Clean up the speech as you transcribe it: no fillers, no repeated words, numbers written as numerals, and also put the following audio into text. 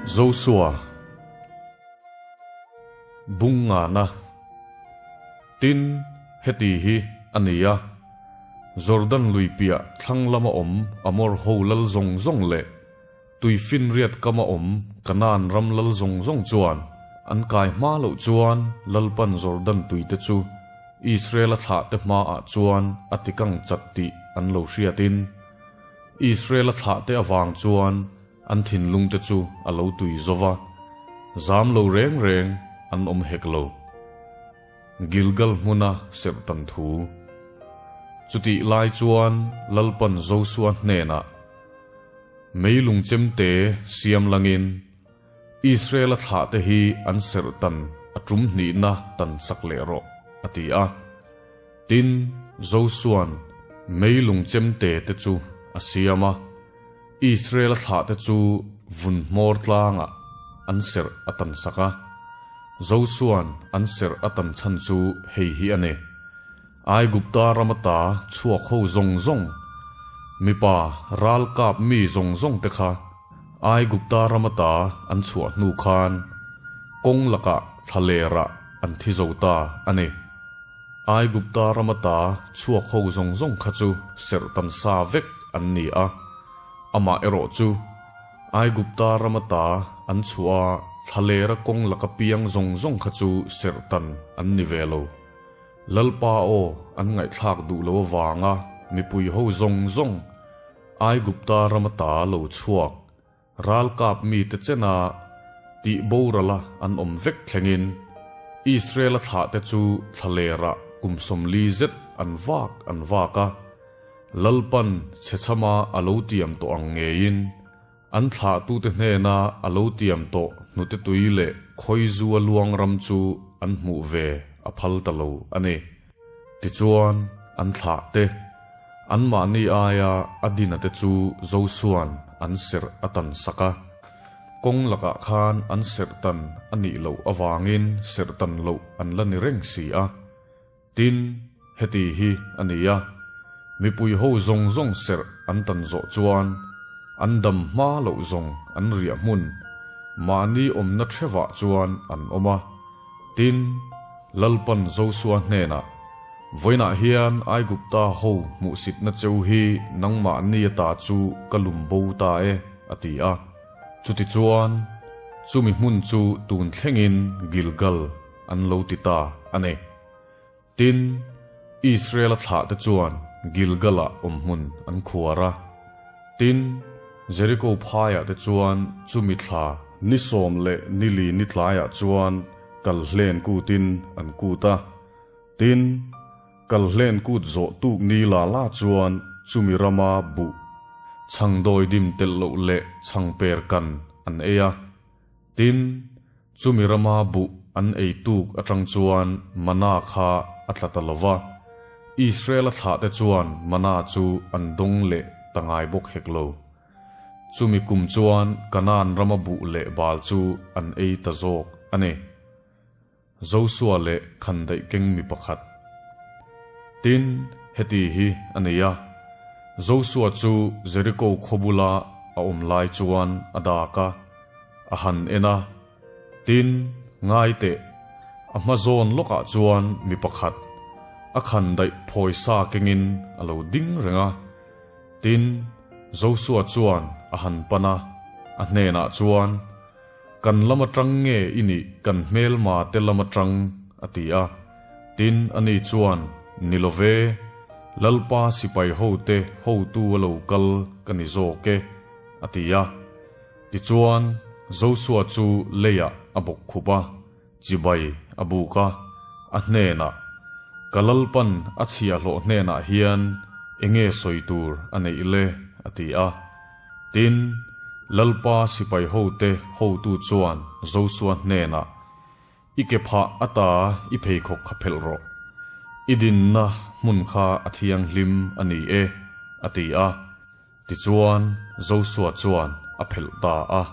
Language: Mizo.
Josua bung ngana. Tin, heti hi a ni a, Jordan lui piah thlang lama awm Amor ho lal zawng zawng leh Tuifinriat kama awm Kanaan ram lal zawng zawng chuan an kai hma loh chuan Lalpan Jordan tuite chu Israel-a thlahte hmaah chuan a tikang chat tih an lo hriatin Israel-a thlahte avang chuan an thinlungte chu a lo tui zo va, zam lo reng reng an awm hek lo. Gilgal hmuna serhtan thu. Chutih lai chuan Lalpan Josua hnenah, Meilung chemte siam langin Israel-a thlahte hi an serhtan a tum hnihna tan sak leh rawh, a ti a. Tin, Josua'n meilung chemte te chu a siam a, Israel-a thlahte chu vun hmawr tlangah an serh a tan sak a. Josua'n an serh a tan chhan chu hei hi a ni, Aigupta ram ata chhuak ho zawng zawng, mipa ralkap mi zawng zawng te kha Aigupta ram ata an chhuah hnu khan kawng lakah thlalerah an thi zo ta a ni. Aigupta ram ata chhuak ho zawng zawng kha chu serh tan sa vek an ni a, amah erawh chu Aigupta ram ata an chhuah a thlalera kawng laka piang zawng zawng kha chu serh tan an ni ve lo. Lalpa aw an ngaihthlak duh lo avanga mipui ho zawng zawng Aigupta ram ata lo chhuak Ralkap mite chena tih borala an awm vek thlengin Israel-a thlahte chu thlalerah kum 40 zet an vak an vak a, Lalpan chhechhama a lo tiam tawh ang ngeiin an thlahtute hnena a lo tiam tawh hnute tui leh khawizua luang ram chu an hmuh ve a phal ta lo a ni. Tichuan, an thlahte, anmahni aia a dina te chu Josua'n an serh a tan sak a. Kawng lakah khan an serh tan a nih loh avangin serh tan loh an la ni reng si a. Tin, heti hi a ni a, mipui ho zawng zawng serh an tan zawh chuan an dam hma loh zawng an riah hmun, mahni awmna thevah chuan an awm a. Tin, Lalpan Josua hnenah, Vawiinah hian Aigupta ho hmuhsitna cheu hi nangmahni ata chu ka lum bo ta e, a ti a. Chutichuan, chumi hmun chu tun thlengin Gilgal an lo ti ta a ni. Tin, Israel-a thlahte chuan Gilgal-ah awmhmun an khuar a. Tin, Jeriko phaiah te chuan chumi thla ni sawm leh ni li ni tlaiah chuan Kalhlen kutin an kut a. Tin, Kalhlen kut zawh tuk ni la la chuan chumi rama buh, chhangdawi dim telh loh leh chhangper kan an ei a. Tin, chumi rama buh an ei tuk atang chuan mana kha a tla ta lo va, Israel-a thlahte chuan mana chu an dawng leh ta ngai bawk hek lo. Chumi kum chuan Kanaan rama buh leh bal chu an ei ta zawk a ni. Josua leh khandaih keng mi pakhat. Tin, heti hi a nei a, Josua chu Jeriko khaw bula a awm lai chuan a dak a, a han en a. Tin, ngai teh, a hma zawn lawkah chuan mi pakhat, a khandaih phawisa kengin a lo ding reng a. Tin, Josua chuan a han pan a, a hnenah chuan, Kan lam atang nge i nih kan hmelma te lam atang? a ti a. Tin, ani chuan, Ni lo ve, Lalpa sipai hote hotu a lo kal ka ni zawk e, a ti a. Tichuan, Josua chu leiah a bawk khup a, chibai a buk a, a hnenah, Ka Lalpan a chhiahhlawh hnenah hian enge sawi tur a neih le? a ti a. Tin, Lalpa sipai hote hotu chuan Josua hnenah, I ke phah ata i pheikhawk kha phelh rawh. I dinna hmun kha a thianghlim a ni e, a ti a. Tichuan, Josua chuan a phelh ta a.